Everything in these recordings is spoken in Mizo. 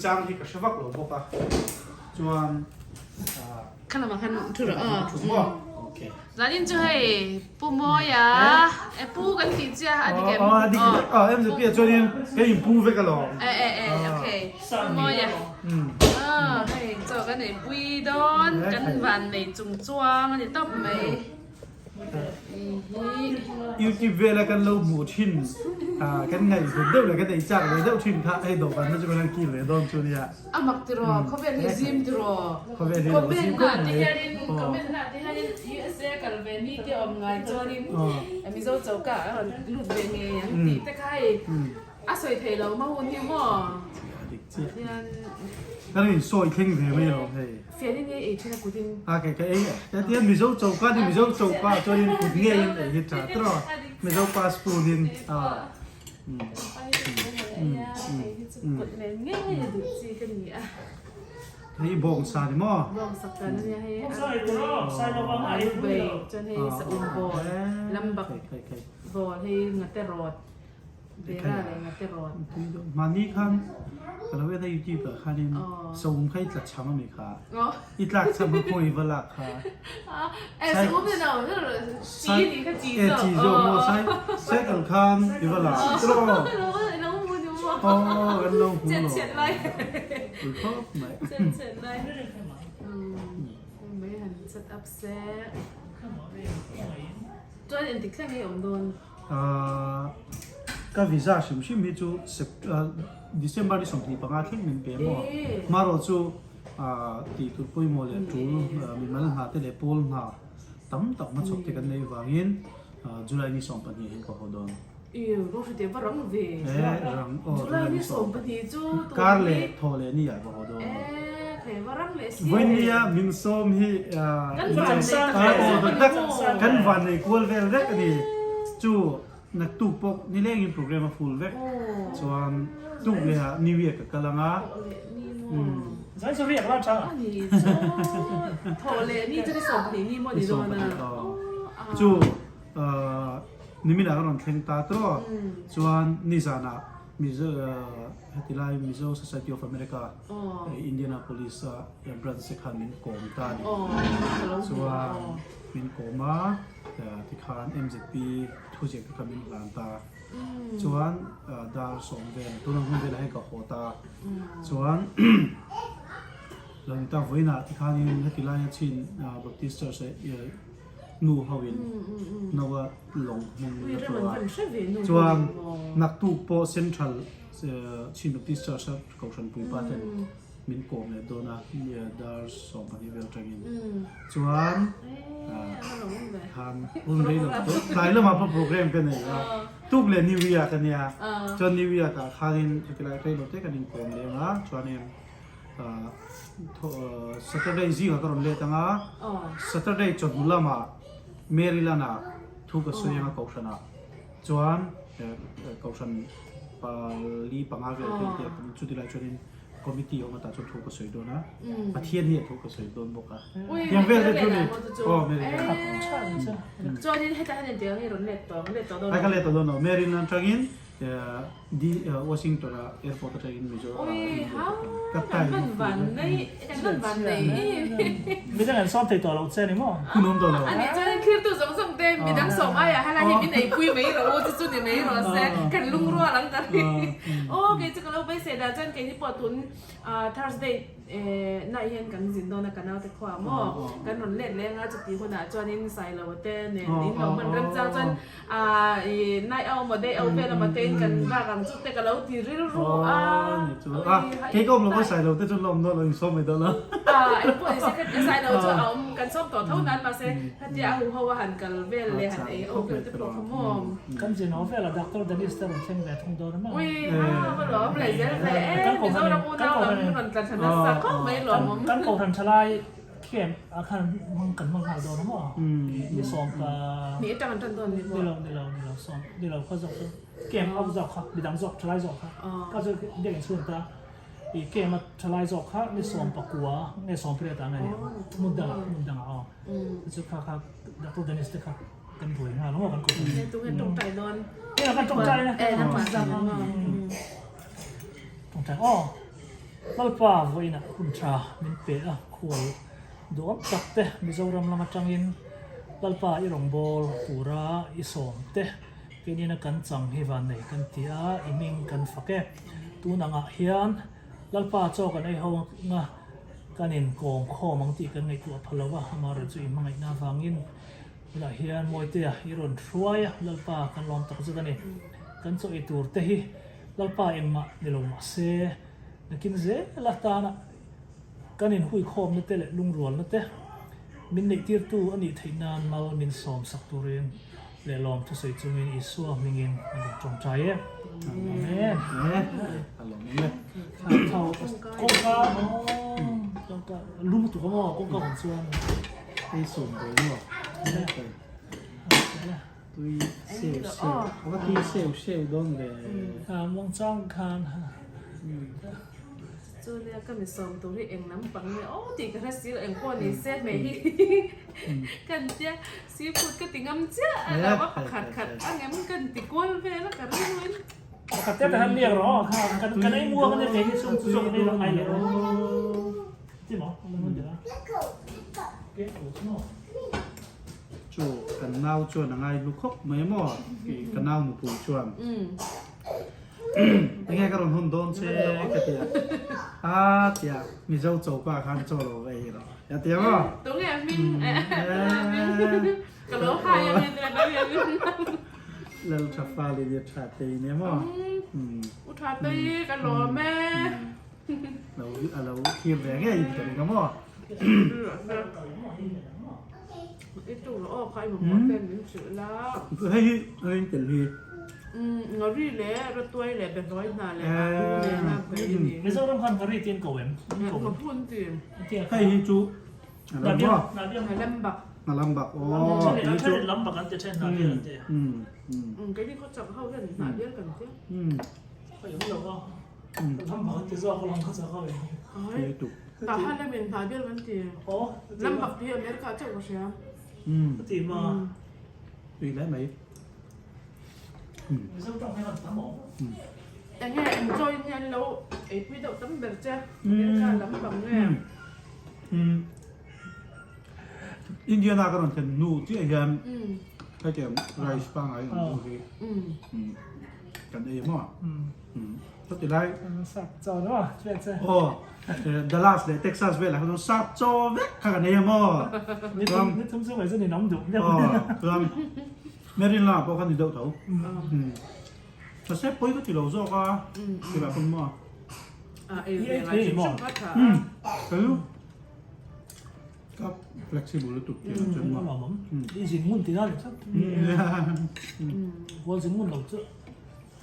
Chang hi ka hre vak lo bawk a, chuan Kha lamah khan thu rawh aw. Thu maw? Okay. Zanin chu hei Pu Mawia e Pu kan tih chiah a dik em? Aw a dik aw MZP ah chuanin ka inpu vek alawm. E e e okay Pu Mawia aw hei chaw kan ei pui dawn kan van nei chung chuang a ni tawp mai. YouTube vela kan lo hmuh thin kan ngaihhlut deuh leh kan ei chak ve deuh thin kha hei dawhkan te chu kan han kil ve dawn chu nia. A mak tiraw, khawvel hi zim tiraw. Khawvel hi lo zim khawp mai. Comment na te hianin USA kal ve mi te awm ngai chuanin Mizo choka a rawn lut ve ngei ang tih te kha hei A sawi thei lo ma hun hi maw? A dik chiah. Hian Kan in sawi thleng ve mai lo hei. Fianin nge ei thin a kutin? A kei ka ei e. Ka tia Mizo choka ni Mizo choka chuanin kut ngei in ei hi tha tawh. Mizo pa spoon in a. Kut nen ngei a duh chi ka ni a. Hei bawngsa ni maw? Bawngsa kan ania hei. Alu bai chuan hei sa um bawl lambak bawl hei ngate rawt. Bera leh ngate rawn. Mahni khan ka lo en a youtube ah khanin saum kha i tla chham ami kha. I tlak chham kha khawi va lak kha. Eh saum ni lo chi ni kha chi zawk. Eh chi zawk maw sai cycle khan i va lak tiraw. Lo hmu ni maw. Aw kan lo hmu lo. Chet chet lai. Pui khawp mai. Chet chet lai. Mai han set up se. Chuan engtik thleng nge awm dawn? Ka visa hrim hrim hi chu December ni 25 thleng min pe maw? Marawh chu tih tur pawimawh leh tul mimal hna te leh pawl hna tam tak hmachhawp te kan neih vangin July ni 12 hian ka haw dawn. Iu, rawh hre teh va rang ve. Eh, rang aw. July ni 12 chu tun Kar leh thaw leh ni ah ka haw dawn. Eh, thei va rang leh si. Vawinia min sawm hi Kan van nei tak tak kan van nei kual vel vek a ni. Chu naktuk pawh nilengin program a full vek. Chuan tuk leh ah New Year ka kal ang a. Zai chu riak la tha. Ani chu thaw leh ni chu ni 20 ni maw ni dawn a. Chu Niminah ka rawn thleng ta tawh chuan nizanah Mizo heti lai Mizo Society of America Indianapolis a branch te khan min kawm ta a ni. Chuan min kawm a tikhan MZP thuziak te kha min hlan ta. Chuan dar sawm vel tuna hun velah hian ka haw ta. Chuan lo ni ta vawiinah tikhanin heti laia chin Baptist Church nu ho in naua lawng hmun a tlawh a, chuan naktuk pawh Central Chin Baptist Church a Kohhran puipa ten min kawm leh dawn a dar 12 vel atangin chuan khan hun rei lo tawh tlai lamah pawh program ka nei a tuk leh New Year ka nia chuan New Year ah khanin hetilai rei lo te kan inkawm leh ang a chuanin Saturday zingah ka rawn let ang a, Saturday chawhnu lamah Maryland ah thu ka sawi ang a Kohhran ah chuan Kohhran pali panga vel phei te chuti lai chuanin committee awm atah chuan thu ka sawi dawn a, Pathian hi a thu ka sawi dawn bawk a. Tiang vel te chu ni aw Maryland. Chuanin hetah hian engtiang nge rawn let tawh ang, let tawh dawn lo? Ai ka let tawh dawn lo, Maryland atangin Di Washington a airport atangin Mizoram ah Ui hau kan hman van nei kan hman van nei Midang an sawm thei tawh lo che ni maw? Hun awm tawh lo. Ani chuan in thlir tu zawng zawng te midang sawm aiah helai hi min eipui mai rawh u chu chu ni mai rawh se kan lungrual ang ka ri. Aw kei chu ka lo beisei dah chuan keini pawh tun Thursday Nai hian kan zin dawn a ka naute khuaa maw kan rawn let leng a chuti hunah chuanin Sailo te nen in lo hman rem chang chuan aah nai au maw day au vel a maw tein kan vak ang chu te ka lo ti rilru a Kei ka awm lo maw Sailo te chu an la awm dawn lo in sawm mai dawn lo. Aah engpawh ni se ka Sailo chu a awm kan sawm tawh tho nan mahse hetia a huho a han kal vel leh han ei au vel te pawh kha maw. Kan zin haw vel a Doctor Dennis te rawn thleng ve thung dawn a maw? Ui ha va lawm leh zel ve e Mizoram unau lam hi rawn tla thla nasa khawp mai lawm awm. Kan kohhran thalai camp ah khan hmang kan hmang nghal dawn a maw? Ni sawm pa Ni atang an tan dawn ni maw? Ni lo ni lo ni lo sawm ni lo kha zawk chu camp ho zawk kha midang zawk thalai zawk kha ka chu biakinn chhung ta i camp a thalai zawk kha ni sawm pakua nge sawm pariat ah nge ni hmun dangah hmun dangah aw chu kha kha Doctor Dennis te kha Kan buai nghal maw kan kawp. Nge tunge tawngtai dawn. Nge kan tawngtai na. Eh nangmah zam ang. Tawngtai aw. Lalpa vawiinah hun tha min pe a, khual duhawm tak te Mizoram lam atangin Lalpa i rawngbâwl tura i sawm te keinin a kan chang hi vannei kan ti a, i hming kan fak e. Tun angah hian Lalpa chaw kan ei ho anga kan inkawm khawm ang tih kan ngaihtuah pha lo a, amaherawhchu chu i hmangaihna avangin tunah hian Mawitea i rawn hruai a, Lalpa kan lawm tak zet a ni. Kan chaw ei tur te hi Lalpa engmah ni lo mah se, nakin zel atana kan inhuikhawmna te leh lungrualna te min neihtirtu a nih theih nan mal min sawm sak turin leh lawm thusawi chungin Isua hmingin an rawn tawngtai e. Amen. Kawngka kawngka lum tuk a maw kawngka awm chuan. Ei sawm dawn maw. Tui seu seu a va tui seu seu dawn ve. Muangchang khan. Chu nia ka mi sawm tur hi eng lam pang nge aw tih ka hre si lo eng pawh ni se hmei hi kan tia seafood ka ti ngam chiah a lo a pakhat khat a ngem kan ti kual vel a ka ring in. Pakhat te han liak rawh aw kha kan ei muang ania kei hi chung chu zawk kan ei lo ngai leh ti maw a lo ngun deuh a ke ko chu maw. Chu kan nau chuan a ngai hlu khawp mai maw tih ka nau nupui chuan enge ka rawn hawn dawn che ka ti a, a tia Mizo choka khan chaw lo va ei rawh a ti a maw. Tunge a hming ka lo hai a mi tia ka riak in. Lal tha fal in i tha tei nia maw. U tha tei ka lawm e. Lo a lo thlir ve ngei in ka ring a maw. I tu rawh aw kha i mamawh ten min hrilh la. Hei hi hei in tel hi. Ngari leh Ratuai leh Behlawi hna leh Alu nena bei a ni. Mizoram khan Ngari ti an ko em? Ngahun ti. Hei hi chu a lo maw? Ngalambak. Ngalambak aw. A then in lambak an ti a then hnahbial an ti. Keini khaw chak ho hian hnahbial kan ti. Ka awm lo a. Lambak an ti zawk alawm khaw chak ho in. Tah lamin hnahbial kan ti. Lambak ti hi America chauh ka hria. Ka ti ma. Tui hle mai. Mizo tawng hian an tam awm. Enge enjoy in hian lo eipui deuh tam ber che America lampang nge. Indiana ka rawn thlen hnu chiah hian hetiang rice pangngai ang deuh hi kan ei maw. Chuti lai sap chaw no che che. Aw Dallas leh Texas velah khan sap chaw vek kha kan ei a maw. Ni thum ni thum chu mai chu ninawm duh deuh. Aw chuan Maryland lamah pawh khan ni deuh tho. Mahse pawi ka ti lo zawk a tirah pawn maw. A ei ve ngai hrim hrim kha tha a. Kei ka flexible lutuk tih ah chuan maw. I zin ngun tih na ni tlat. Kual zin ngun lo chu.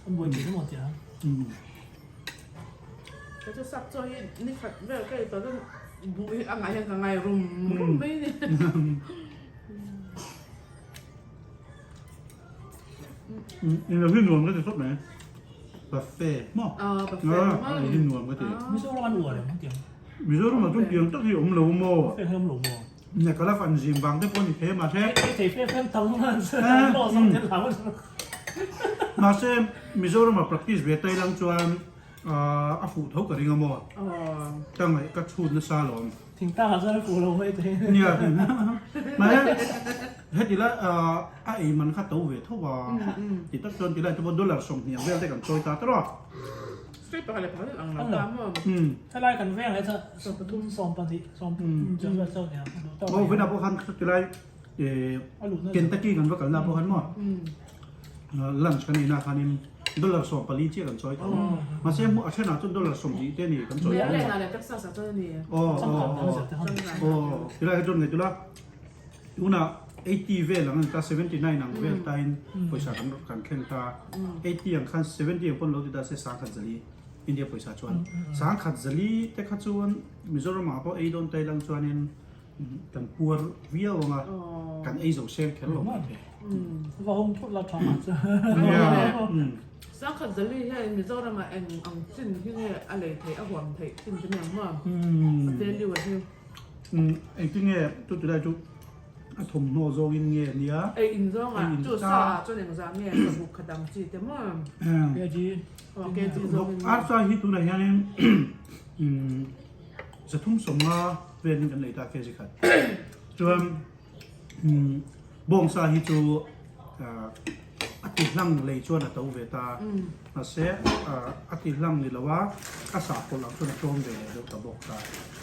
An buai thei emaw tia. Ka chu sap chaw hi ni khat vel ka ei tawh chuan buh hi a ngah hian ka ngai rum rum mai a ni. Englo hi nuam ka ti khawp mai. Buffet maw? Buffet maw? Ei hi nuam ka ti. Mizoram an uar em hetiang? Mizoram ah chuan tiang tak hi a awm lo maw? Buffet hi a awm lo maw? Nia ka la fan zim vang te pawh a ni thei a mahse. Ei thei fe fe thang na an lawh zawk tel hlau a. Mahse Mizoram ah practice ve ta ilang chuan a fuh tho ka ring a maw? Ka ngaih ka chhut nasa alawm. Thingtang ah chuan a fuh lo mai thei. Nia mahse heti lai a ei man kha to ve tho a ti tak chuan ti lai te pawh dollar 20 ang vel te kan chawi ta tawrh a. Straight pakhat leh pakhat ang lo ta maw? Helai kan veng leh 13 12 10 vel chauh nia duh tawk. Aw vawiinah pawh khan ti lai Kentucky kan va kalna pawh khan maw lunch kan eina khanin dollar 14 chiah kan chawi tho. Mahse a thenah chuan dollar 20 te a ni kan chawi tho. Maryland ah leh Texas ah chuan a ni. Aw aw aw tilai kha chuan ngaihtuah la tunah 80 vel ang a ni ta 79 ang vel tain pawisa kan kan thleng ta 80 ang khan 70 ang pawn lo ti ta se 140 India pawisa chuan 140 te kha chuan Mizoram ah pawh ei dawn ta ilang chuanin kan puar viau ang a kan ei zo seng kher lo mai thei. Va hawng phut la tha mah chu. 140 hian Mizoram ah eng ang chin hi nge a lei theih a huam theih chin te niang maw a value a hi. Engtin nge chu tilai chu a thawmhnaw zawngin nge nia. Ei in zawngah chu sa ah chuan engzah nge sabuk khat ang chi te maw. Kg. Aw kg zawngin. Arsa hi tunah hianin. 350 velin kan lei ta kg khat. Chuan bawngsa hi chu a ti hlang lei chuan a to ve ta. Mahse a ti hlang ni lo a, a sah pawlh ang chuan a tlawm ve leh deuh ta bawk ta.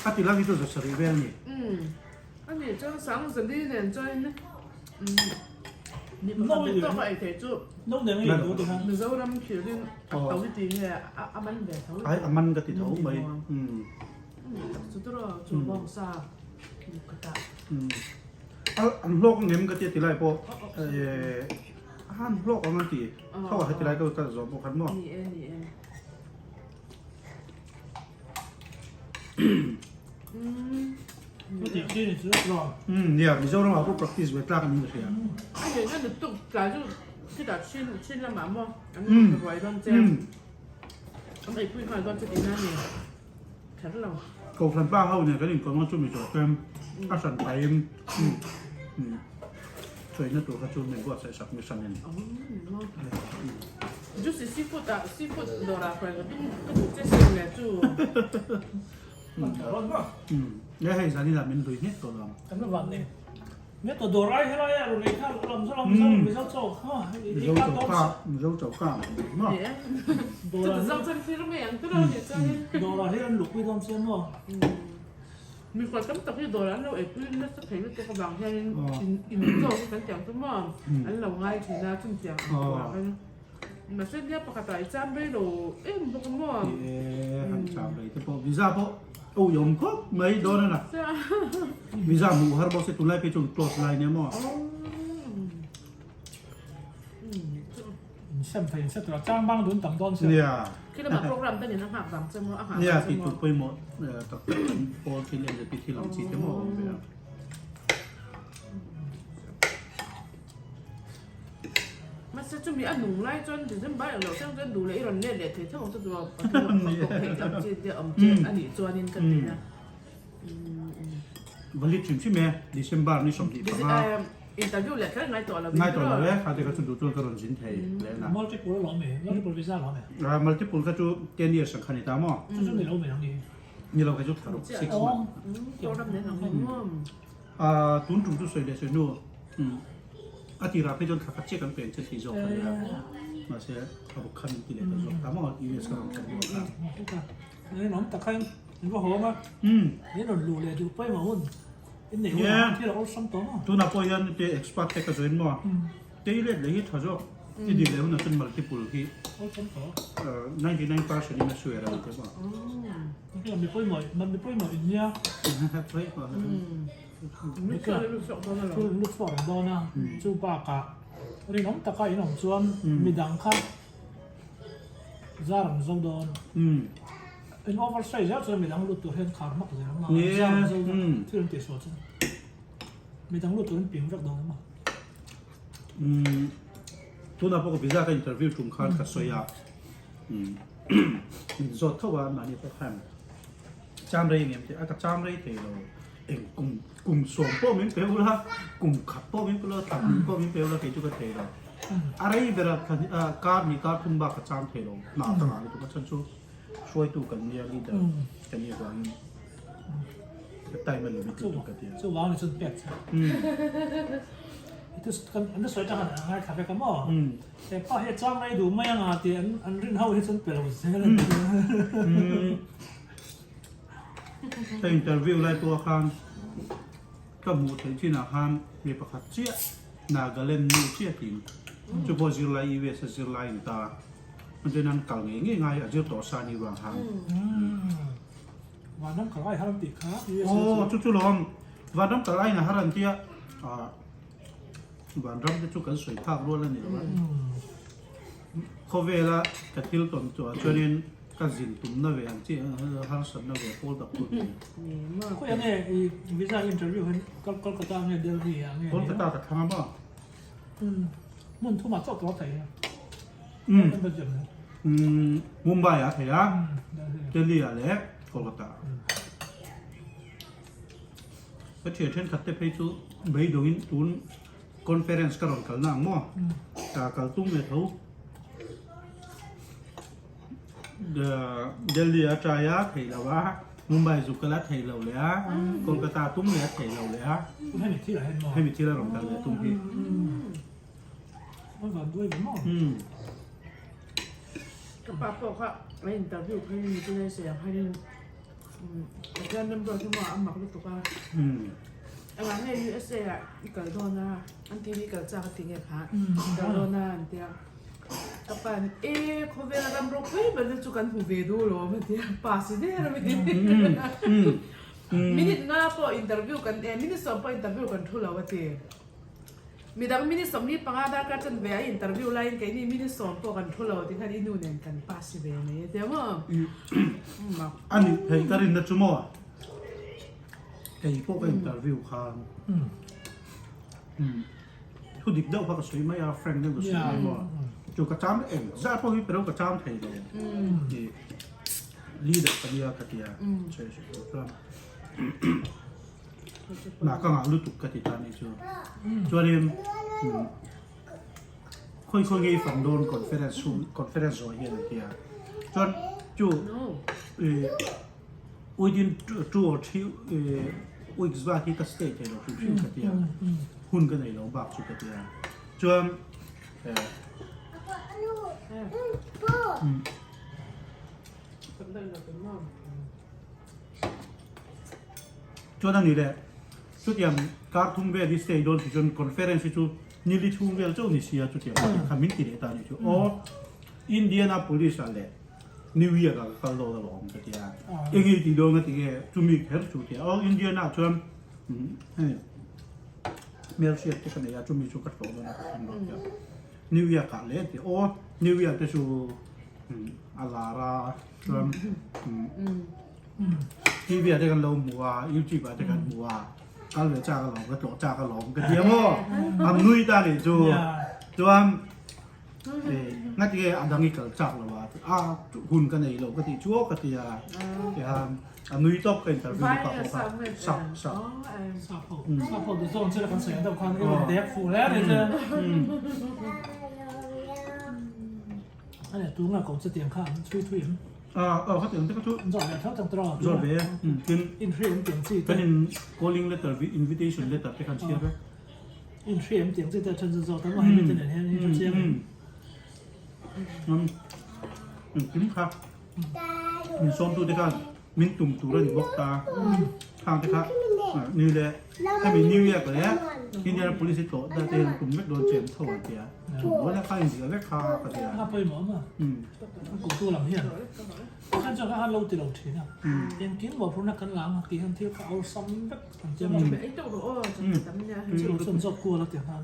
A ti hlang hi chu 700 vel a ni. A nih chuan Sangzali nen chuan mi pakhat ve tawk a ei thei chu Mizoram thlirin a tho i ti nge a man ve tho. Ai a man ka ti tho mai. Chu turaw chu bawngsa khatah. An hlawk ngem ka tia ti lai pawh an hlawk ang an ti tho a heti lai ka zawh pawh khan maw. Ni e ni e. Nia, Mizoram ah pawh practice ve tlak niin ka hria. A hei na lutuk tlai chu khitah chin chin lamah maw an ruai dawn che an eipui nghal dawn che tihna a ni kher lo. Kohhran pa ho nen kan inkawm a chumi zawh chuan a hran pahin chawina tur kha chu min buatsaih sak mi hranin. Juicy seafood ah seafood dawrah hruai ka tum ka duh che sin le chu. Nge hei zan inah min lui nghek tawh lo ang. Kan la van nei. Nge tawh dawr ai helai a rawn ei kha lam zawk lam zawk Mizo chaw kha Mizo chaw ka Mizo chaw ka maw. Chuta zawk chuan thil mai ang tur a ni chuan. Dawrah hian an lukpui dawn che maw. Mikhual tam tak hi dawrah an lo eipui nasa thei lutuk avang hianin in chaw hi kan tiang chu maw an lo ngai thin a chutiang ang turah khan. Mahse nia pakhatah i cham rei lo em bawk a maw? Ni e, han cham rei te pawh visa pawh a uiawm khawp mai dawn a na. Visa hmuh har bawk se tunlai phei chuan close lai nia maw? In sem thei in se tura chang bang dun tam dawn se. Nia. Khi lamah program te nen a nghak vang che maw? A nghah vang che maw? Nia tih tur pawimawh tak tak kan pawl thil MZP thil ang chi te maw a awm ve a. Mahse chumi a nung lai chuan December eng loh thleng chuan duh leh i rawn let leh thei tho ang chu tua pathian a kawk theih ang chi te awm che a nih chuanin ka ti a. Valid hrim hrim e, December ni 25. Interview leh kher ngai tawh lo. Ngai tawh lo e, khate kha chu duh chuan ka rawn zin thei leh na. Multiple a lawm e, multiple visa a lawm e. Multiple kha chu 10 years ang kha ni ta maw? Chu chu ni lo mai ang ni. Ni lo kha chu thla ruk, 6 month. Tun tum chu sawi leh sawi hnu a tirah phei chuan thla khat chiah kan peng che tih zawk a nia. Mahse a ruk khan min ti leh ta zawk ta maw US ka rawn thlen hnu khan. Eng awm tak khan in va hawng a, in rawn luh leh duh pawimawh hun in neih hunah thil a awlsam tawh maw? Tunah pawh hian te expert te ka join maw? Tei let leh hi tha zawk i dil leh hunah chuan multiple hi 99% in a swear a ni te maw? Mi pawimawh mi pawimawh in nia. Thil lut chhuak reng dawn a, chu bakah rinawm taka in awm chuan midang kha zar an zo dawn. In oversize zel chuan midang lut tur hian khar hmak zel ang a, zar an zo thil an tihsual chuan midang lut tur an ping vek dawn a. Tunah pawh ka visa ka interview tum khan ka sawi a, min zawt tho a mahni pawh khan cham rei ngem tih a ka cham rei thei lo eng kum kum sawm pawh min pe ula kum khat pawh min pe ula thla hnih pawh min pe ula kei chu ka thei lo a rei ber a thla kar hnih kar thum bak ka cham thei lo hna ka ngah lutuk a chhan chu hruaitu kan nia leader kan nih avangin ka time a limit lutuk ka tia. Chuvang ni chuan pek che. An sawi tang an ngai thla vek a maw? He pa hi a chang mai duh mai anga tih an rin ho hi chuan pe lo zel a ni. Ka interview lai pawh khan ka hmuh theih chinah khan mi pakhat chiah Nagaland nu chiah tiin chu pawh zirlai US a zirlai a ni ta a, chuan an kal ngei ngei ngai a zir tawh sa ni vang khan. Vanram kal ai har an tih kha USA chu. Aw chu chu lawm Vanram kal aiin a har an tia Vanram te chu kan sawi phak rual a ni lo a. Khawvela ka thil tawn chuah chuanin ka zin tumna ve ang chi harsatna ve pawl tak chu ni. Khawi ang nge i visa interview hi Kolkata nge Delhi ah nge? Kolkata ka thlang a maw? Hmun thumah chauh tawh a thei a. Mumbai ah a thei a, Delhi ah leh Kolkata ah. Ka thian thenkhat te phei chu beidawngin tun Conference ka rawn kalna ang maw? Ka kal tum ve tho. Delhi a try a theih lo a, Mumbai zuk kal a theih lo leh a, Kolkata tum leh a theih lo leh a. Hemi thil ah hian maw? Hemi thil a rawn kal leh tum hi. A van duai ve maw? Ka pa pawh kha a interview kha in mi chu sawi ang hian Pathian remruat hi maw a mak lutuk a. Engah nge USA ah i kal dawn a, an tih hi i kal chak a ti nge kha, i kal dawn a an tia. Ka pa in e khawvel a ram ropui ber te chu kan hmu ve duh lawm a tia, pa si der a mi ti. Minute nga pawh interview kan e minute sawm pawh interview kan thu lo a ti. Midang minute 25 darkar chanve a interview laiin keini minute 10 pawh kan thu lo ti khan i nu nen kan pa si ve mai a tia maw. A nih theih ka rinna chu maw? Kei pawh ka interview khan thu dik deuh kha ka sawi mai a, frank deuh ka sawi mai maw? Chu ka cham eng zah pawh hi pero ka cham thei lo tih leader ka nia ka tia sawi sawi tur chuan Mah ka ngah lutuk ka ti ta nih chu. Chuanin khawi khawi nge i fang dawn conference chhung conference zawh hian an ti a. Chuan chu within two or three weeks bak hi ka stay thei lo hrim hrim ka ti a. Hun ka nei lo bak chu ka ti a. Chuan Chuan a ni leh, chutiang kar thum vel hi stay dawn si chuan conference hi chu nili chhung vel chauh ni sia chutiang pawh kha min ti leh ta a nih chu. Aw, Indianapolis ah leh New York ah ka kal dawn alawm ka ti a, eng nge i tih dawn ka ti nge chumi kher chu ti a, aw Indiana ah chuan hei hmelhriat te ka nei a chumi chu ka tlawh dawn a ka thleng dawn tia, New York ah leh a ti a, aw New York te chu a lar a chuan TV ah te kan lo hmu a, YouTube ah te kan hmu a, kal ve chak alawm, ka tlawh chak alawm ka ti a maw? An nui ta nih chu. Chuan ngati nge a dang i kal chak lo a, a hun ka nei lo ka tih chu aw ka ti a, tihian a nui tawp ka interview na pa pawh kha sap sap. Sap ho, sap ho duh zawng chu kan sawi ang deuh khan i rawn dek fuh hle a ni chu. A ni tunga ko chu tiang kha an chhui thui em? Ah, aw khatiang te kha chu. Zawh ve tho tang tawh. Zawh ve, tin. In hre em tiang chi te. Kan in calling letter, invitation letter te khan chhiar vek. In hre em tiang chi te then chu zawh tam a hemi te nen hian in hre chiang em? Engkim kha min sawmtu te khan min tum tur a ni bawk ta. Khang te kha ni le hemi New York leh Indianapolis hi tlawh te hian tum vek dawn che an tho an ti a. Chuan kha inziah vek kha ka ti a. A pawimawh a maw? Kultu lam hian khan chuan kha khan lo ti lo thin a. Engkim mawhphurhna kan la ang a tih hian thil kha awlsam vek kan ti a maw? Chu chuan zawk kual a ti khan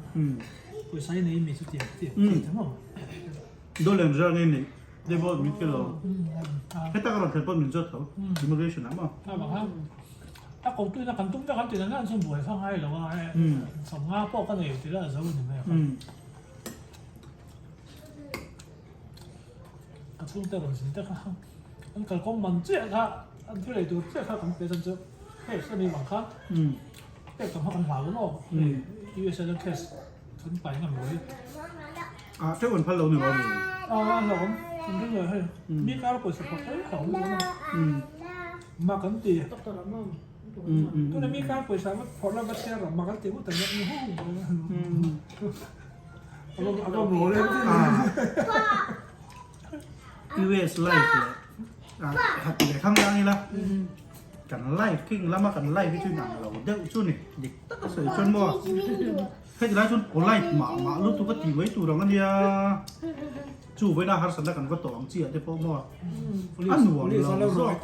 pawisa i nei mi chu ti ang ti ang ti maw? Dawlem zar ngei nei te pawh min ti lo. Heta ka rawn thlen pawh min zawt tho immigration ah maw? A kotu ina kan tum vek an ti na nan chuan buai kha ngai lo a he sawmnga pawh ka nei ti la zo ni mai a ka chhungte rawn zin te kha an kalkawng man chiah kha an thil ei tur chiah kha kan pe chuan chu cash a ni vang khan pek tam kha kan hlau lawk USA chuan cash kan pai ngam lo hi a teuh an phal lo ni lo ni a hlauhawm an ring lo hei mi kar pawisa phawt mai hlauhawm lo a Mak an ti. Tuna mi khan pawisa va phawrh la va chhiar rawh mak an ti ngawt ang a a va mawl em US life leh hat leh khang lang ila kan life khi lama kan life hi chu inang lo deuh chu ni dik tak a sawi chuan maw heti lai chuan polite mah mah lutuk a ti mai tur ang ania. Chu vawiina harsatna kan va tawh ang chi ah te pawh maw a nuam lo zawk.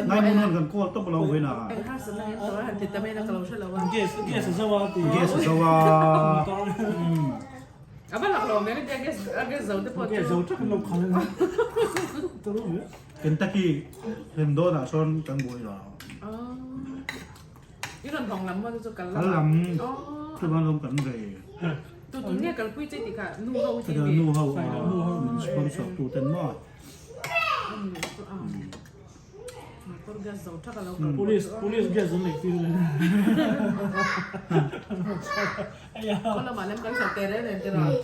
Ngai hmun hawn kan call tawp lo vawiina. Gas a zo a ti. Gas a zo a. Kentucky thlen dawn ah sawn kan buai lo. I rawn hawng lam maw chu kal lam. Kal lam chuan lawm kan rei. Tu tu nge kalpui che tih kha nu ho hi mi. Nu ho min sponsor tu ten maw. Motor gas zo thak alo kal. Police police gas an nei tir le. Kawlama lem kan sawi te reng reng te rawh.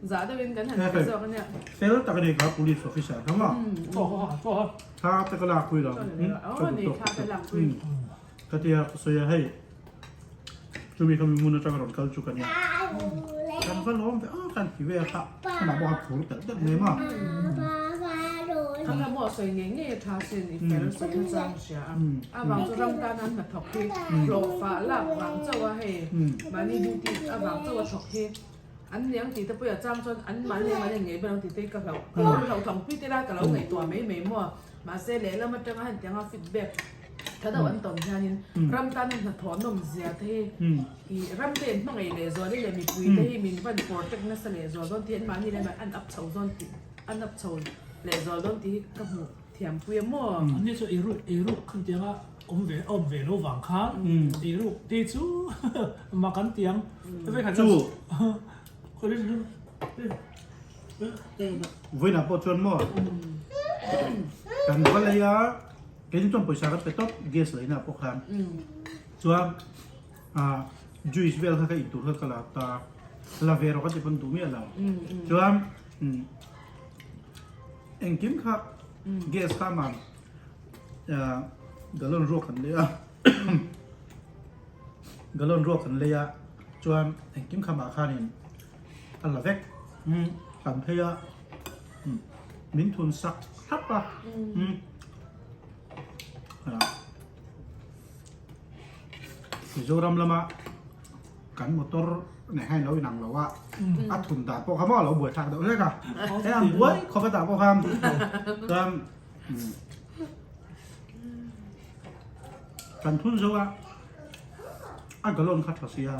Zah deuhin kan han ti zawk a nia. Fel tak a ni kha police officer kha maw? Chaw kha chaw kha. Thla te ka lak pui lo. Aw ni thla te lak pui. Ka tia ka sawi a hei chumi kha mi hmun atanga rawn kal chu ka nia. Kan va lawm ve a kan ti vel kha amah pawh a phur telh telh mai maw? Kha kha maw sawi ngei ngei a tha sin i fel sawi na chang hria a. A vang chu ram tan an hnathawk hi hlawhfah lak vang chauh a hei mahni duty avang chauh a thawk hi. An niang tih te pawh a chang chuan an mahni an mahni ngei ber ang tih te hi ka hlauh ka lo hlauh thang pui te lai ka lo ngaihtuah mai mai maw mahse lehlam atanga heng tianga feedback tha deuh an tawn hianin ram tana hnathawh nawm zia te hi ih ram te in hmangaih leh zual hi leh mipui te hi min van protect nasa leh zual dawn tih hi an mahni leh an up chho dawn tih an up chho leh zual dawn tih hi ka hmuh thiam pui a maw. An ni chu eiruk eiruk khan tianga awm ve awm ve lo vang khan eiruk te chu mak an ti ang Chu vawiinah pawh chuan maw kan va lei a keini chuan pawisa kan pe tawp gas leina pawh khan chuan ah juice vel kha ka in tur kha ka la ta la ve rawh ka ti pawn duh miah lo chuan Engkim kha gas kha man gallon ruak kan lei a gallon ruak kan lei a chuan engkim kha mah khanin a la vek kan phei a min thun sak thlap a Mizoram lama kan motor nei hian lo inang lo a a thun dan pawh kha maw a lo buai thlak deuh hlek a he ang buai khawp a tah pawh khan chuan kan thun zo a a galon kha tha sia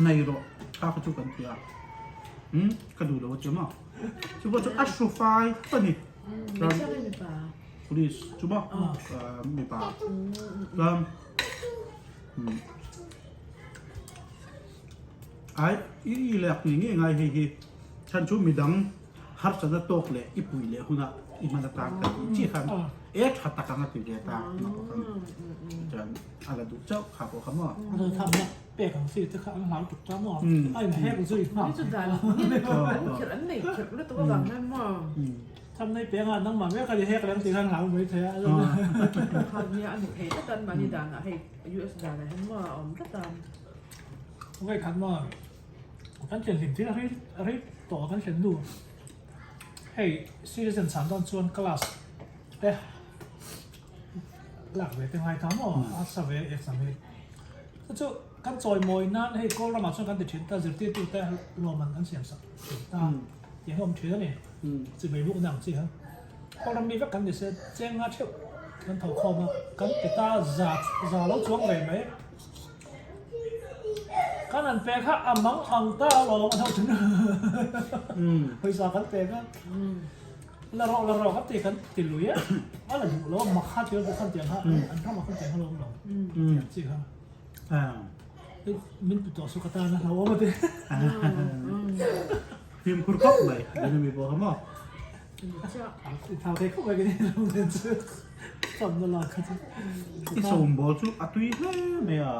nei rawh kha kha chu kan ti a ka duh lo a ti maw chu pawh chu a hru fai a ni police chu maw mipa chuan Ai i lak ngei ngei ngai hei hi chhan chu midang harsatna tawk leh i pui leh hunah i hman atan ka tih chiah khan e tha tak anga ti ve ta chuan a la duh chauh kha pawh kha maw. A lo thamna pek ang chi te kha an hlau tuk ta maw a in hek zui nghal. Chu dan an nei kherh lutuk avang hian maw. Tham nei peng a nangmah mek a ni hek leng tih khan hlau mai thei a. Khan nia a ni thei tlat a mahni danah hei US danah hian maw a awm tlat a. Ngai khat maw kan thlen hlim thil a rei a rei tawh a kan thlen nu hei citizen chhan dawn chuan class te lak ve te ngai ta maw a sa ve exam hi chu chu kan chawi mawi nan hei kawl ramah chuan kan ti thin ta zirtirtu te lawm an siam sak thin ta. Tih a awm thin a ni. Chimei buk na ang chi kha. Kawlram mi vek kan ni se cheng nga theuh kan tho khawm a, kan pe ta za za lo chuang ve mai. Kan han pe kha a mang ang ta alawm a tho thin. Pawisa kan pe kha la rawh la rawh kan ti kan ti lui a, a la duh lo a mak kha ti lo khan tiang kha an ramah khan tiang kha lo awm lo tih ang chi kha. Min pu tawh su ka tan a hlauhawm a ti. Fimkhur khawp mai an mi pawh kha maw. I thau thei khawp mai ka ni lo nen chu chawmna lak kha chu. I sawmbawl chu a tui hle mai a.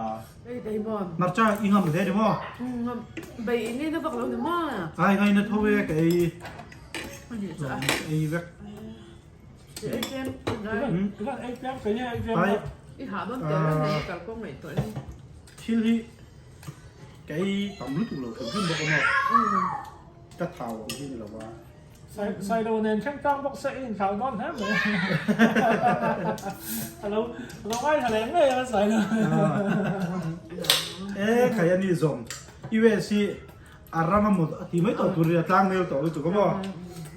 Hmarcha i ngam hle ni maw? Bei i ngai na vak lo ni maw? Ai ngai na tho e ka ei. Ei vek. Thil hi ka ei tam lutuk lo hrim hrim bawk a maw? Ka thau ang hi ni lo a. Sailo nen thleng tlang bawk se i inthlau dawn hle mai. A lo ngaithla leh ngei a Sailo. E khai a ni zawng US hi A ram a mut a ti mai tawh tur hi a tlang nel tawh lutuk a maw?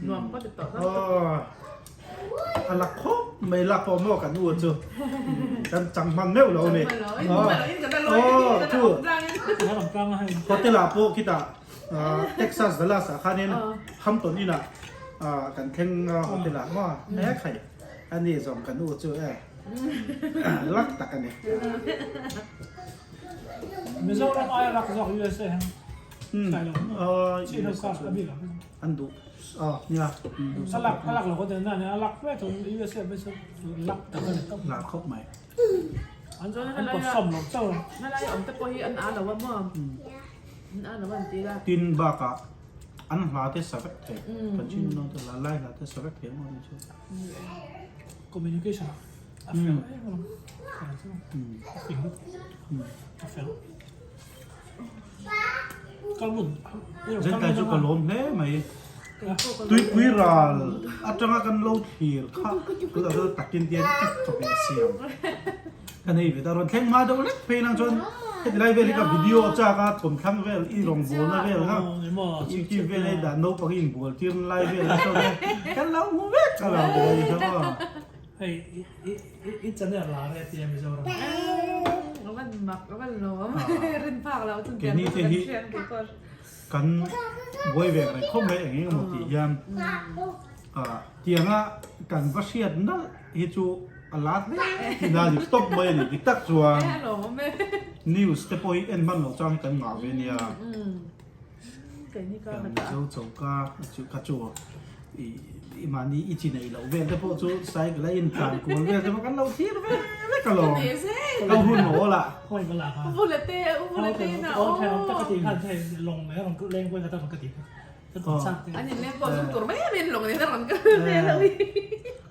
Nuam pawh ti tawh Aw a lak khawp mai lak pawh maw kan u chu kan chang hman meuh lo ni. Aw chu hotel ah pawh khitah Texas Dallas ah khanin Hampton Inn ah kan thleng hotel ah maw he khai a ni zawng kan u chu e lak tak a ni. Mizoram aia rak zawk USA hian sai lo chi lo ka a bik ang. An duh a nia. A lak a lak lo ka ten na a lak ve chu USA mai chu lak tak a ni tawp. Lak khawp mai. An chuan an pawt sawm lo chauh. Helai awm te pawh hi an a lo a maw. Tin bakah an hla te sa vek thei kan chin nau te hla lai hla te sa vek thei ang chu. Communication a fel em alawm a fing a fel kalmun Zentai chu ka lawm hle mai tuipui ral atanga kan lo thlir kha tunah chuan takin te hian i chawhmeh siam ka nei ve ta rawn thleng hma deuh lek phei nang chuan heti lai vel hi ka video chak a thawmthlang vel i rawngbawlna vel kha youtube vel a i dah naupang i inbual tir na lai vel kha chuan kan lo hmu vek a lo ti lai kha maw. Hei i channel lar e tia Mizoram. Avan mak avan lawm rin phak lo chun Keini te hi kan buai ve reng khawp mai eng eng emaw tih hian tianga kan va hriat nalh hi chu a lat hle tihna a ni tawp mai a ni dik tak chuan news te pawh hi en hman loh chang hi kan ngah ve nia Mizo choka chu kha chu i mahni i chi neih loh vel te pawh chu cycle a intlan kual vel te pawh kan lo thlir ve vek alawm ka hun awl ah.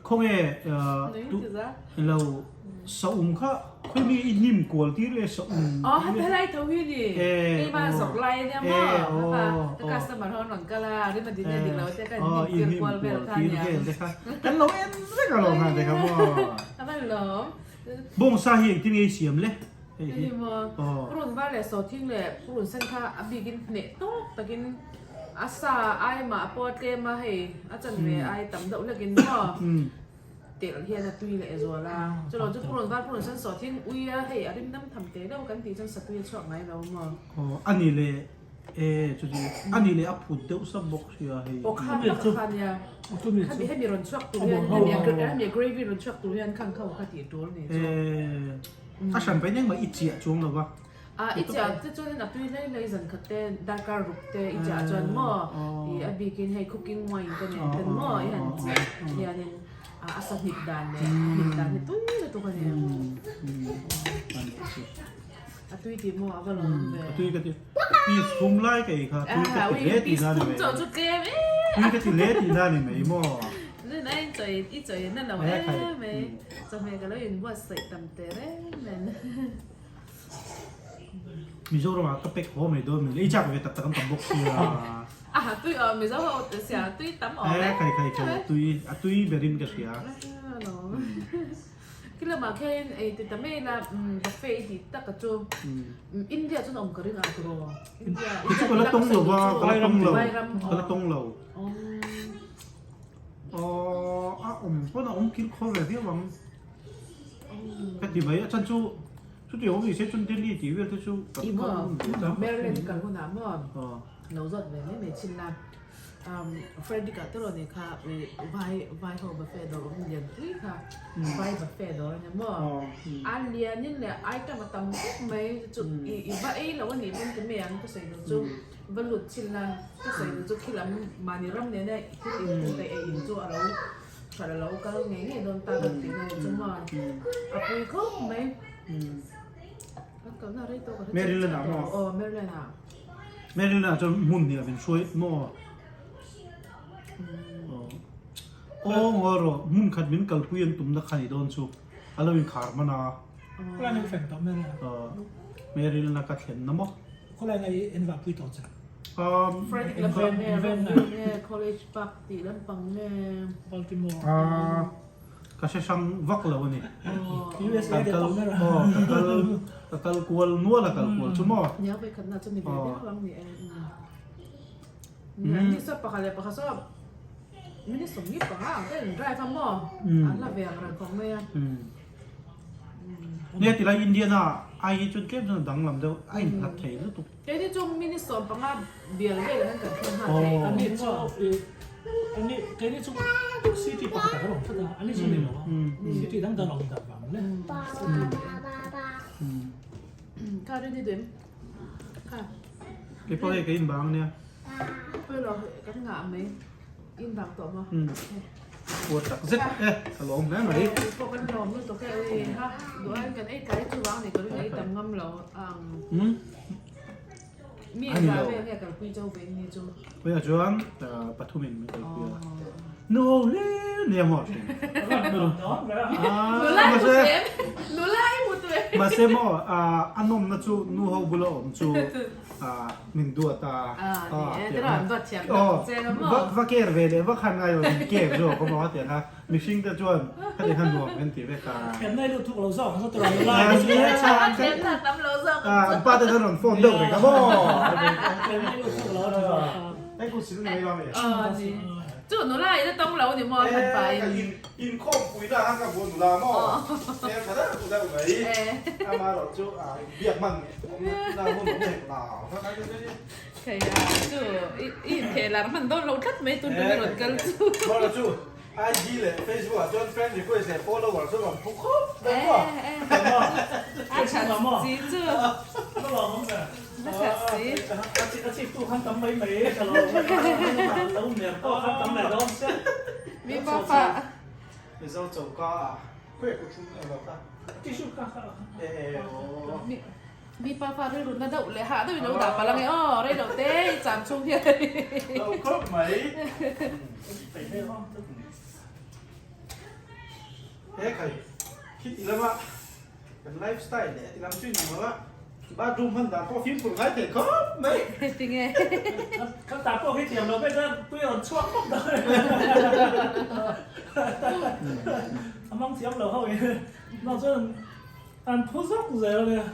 Khawnge Lo saum kha khawi mi i hnim kual tir e saum. Aw helai tho hi ni keimah zawk lai ania maw kha ka customer ho an rawn kal a rim a din e dik lo te ka in hnim tir kual vel kha nia kan lo en vek alawm ha te kha maw. A van lawm. Bawngsa hi engtin nge i siam le hei hi. Purun var leh sawhthing leh purun sen kha a bikin hneh tawk takin a sa ai mah pawh a tlem a hei a chanve ai tam deuh hlekin maw. Telh hian a tui leh zual a, chulo chu purun var purun sen sawh thing ui a hei a rim dam tham teh deuh kan tih chuan satui a chhuak ngai lo maw. Aw a ni leh e chuti a ni leh a phut deuh sap bawk sia hei. Aw kha tak kha nia hemi hemi rawn chhuak tur hian hemi hemi a gravy rawn chhuak tur hian khang kho kha tih tul ni chu. E a hran pain engmah i chiah chuang lo va. A i chiah te chuanin a tui hlei hlei zan khat te darkar ruk te i chiah chuan maw i a bikin hei cooking wine te nen ten maw i han chiah hianin a sa hnip dan leh a hnip dan hi tui lutuk a ni. A tui tih maw a va lawm ve. A tui ka ti piece thum lai ka ei kha tui ka ti hle tih na ni mai. Piece thum chu tlem e. Tui ka ti hle tih na ni mai maw. Zin a in chawi i chawi na lo em mai. Chawhmeh ka lo inbuatsaih tam teh reng nen. Mizoram ah ka pack haw mai dawn mai le i chak ve tak tak an tam bawk sia. A tui aw Mizo ho te sia tui tam awm e. Khai khai khai tui a tui berin ka hria. Kilamah khian ei ti ta mai la buffet i tih tak a chu India chuan awm ka ring ang tiraw. India chu ka la tawng lo va ka la tawng lo ka la tawng lo. Aw a awm pawn a awm kil khaw ve viau ang. Ka ti mai a chan chu chuti awm ni se chuan Delhi tih vel te chu kan kal hun ve ta. Maryland kal hunah maw lo zawt ve mai mai chin la Frederick ah te rawn nei kha vai vai ho buffet dawr awm lian pui kha vai buffet dawr ania maw a lian in leh item a tam khawp mai chu i va ei lo anih pawn ti mai ang ka sawi duh chu va lut chin la ka sawi duh chu khilam mahni ram nena thil in pum ei in chu a lo Thar a lo kal ngei ngei dawn ta kan tih na ni chu maw a pui khawp mai kan kalna rei tawk a hre Maryland ah maw aw Maryland ah Maryland ah chuan hmun hnih ah min hruai maw aw ngaw rawh hmun khat min kalpui an tumna kha ni dawn chu a lo inkhar hman a Khawlai na ka thlen tawh Maryland ah Maryland a ka thlen na maw Khawlai na i en vahpui tawh che Frederick lampang nge Rockville nge College Park tih lampang nge Baltimore Ka hre hrang vak lo a ni. USA Ka kal aw ka kal ka kal kual nual a kal kual chu maw. Nia vawi khatna chu ni ve viau ang ni e. Ni saw pakhat leh pakhat saw minute 25 ang ka in drive a maw an la ve ang reng khawp mai a. Nia tilai Indiana ai hi chuan tlem chuan a danglam deuh a inhlat thei lutuk. Keini chu minute 15 bial velah hian kan thleng nghal thei. Ani chu ani keini chu city pakhat ah kan awm tlat a, ani chu ni lo a, city dang dang a awm dan vang le. Kha rin i duh em? Kha. Kei pawh hei ka in bang ania. Pawh lo kan ngah mai. In bang tawh maw? Puar tak zet e, ka lawm hle mai. Kei pawh kan lawm lutuk e, ui ha duh aiin kan ei tlai chuvang ni ka ring ei tam ngam lo ang. Mi A ni engzah lo. vel nge kalpui cho ve ni chu? Puia chuan pathumin min kalpui a. Nu ho hlir nia maw thin. Nula i hmu tu em? Nula i hmu tu em? Mahse maw a nawmna chu nu ho bula awm chu min duat a. A ni e, tiraw an duat thiam tak che lo maw? Va care ve leh va khan ngai lo min care zawk a maw a ti ang a. Mihring te chuan khati khan nuam kan ti vek a. Thiamna i lut thuk lo zawk ang chu tiraw nula i chu. Thiamna a tam lo zawk ang chu. An pa te khan rawn phone deuh reng a maw. Thiamna i lut thuk lo a ni zawk. Hei kut sil nei lo a mi. Aw ni. Chu nula i la tawng lo ni maw khan pa in. Inkhawm pui na khan ka bu nula maw. Hmel tha deuh deuh mai. Amaherawh chu biak hman na hun awm hek lo. Kei a chu i intheh lar hman dawn lo tlat mai tun tun i rawn kal chu. Mawla chu IG leh Facebook ah chuan friend request leh follower chu rawn phu khawp mai maw. A that si chu. A that si. A chik tu khan tam mai mai ka lo lo ner pawh khan tam leh dawn sia. Mi pa fa. Mizo choka ah khawi ku thum emaw kha. Tissue kha kha. E e aw. Mi pa fa rilru na deuh leh hah deuhin lo dah palh ange aw, rei lo te i cham chhung hian. Lo khawp mai. He khai khi ti lama kan lifestyle leh ti lam chu inang lo a, bathroom hman dan pawh fimkhur ngai thei khawp mai. Tinge. Kan ta pawh khi thiam lo vek a, tui a rawn chhuak pawp dawn. A mang thiam lo ho in. Nang chuan An phu zawk zel a nia.